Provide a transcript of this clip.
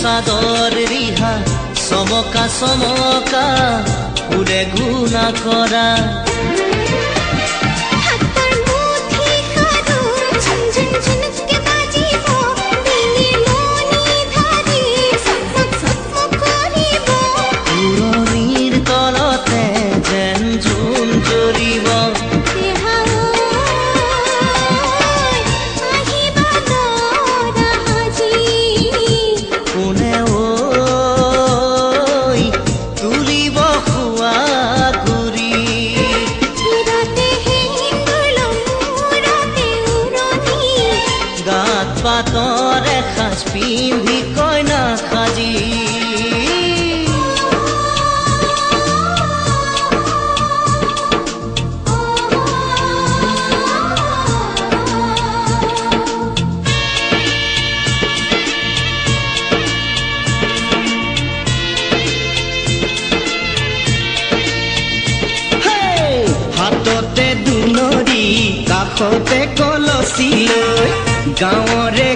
চাদৰ ৰিহা চমকা চমকা ফুলে গুণা কৰা। হাতৰ মুঠি খাৰু ঝুন ঝুন ঝুনুকে বাজিব, ডিঙিৰ মণি ধাৰি চকমক চকমক কৰিব। উৰণিৰ তলতে যেন জোন জ্বলিব। দেহা ঐ, আহিবা দৰা সাজি। কোনে ঐ তুলিব সুৱাগুৰি? শিৰতে সেন্দুৰ ল'ম, মূৰতে উৰণি। গাত পাটৰ এসাঁজ পিন্ধি কইনা সাজি। হেই! হাততে দুনৰি, কাষতে কলচী লৈ গাঁৱৰে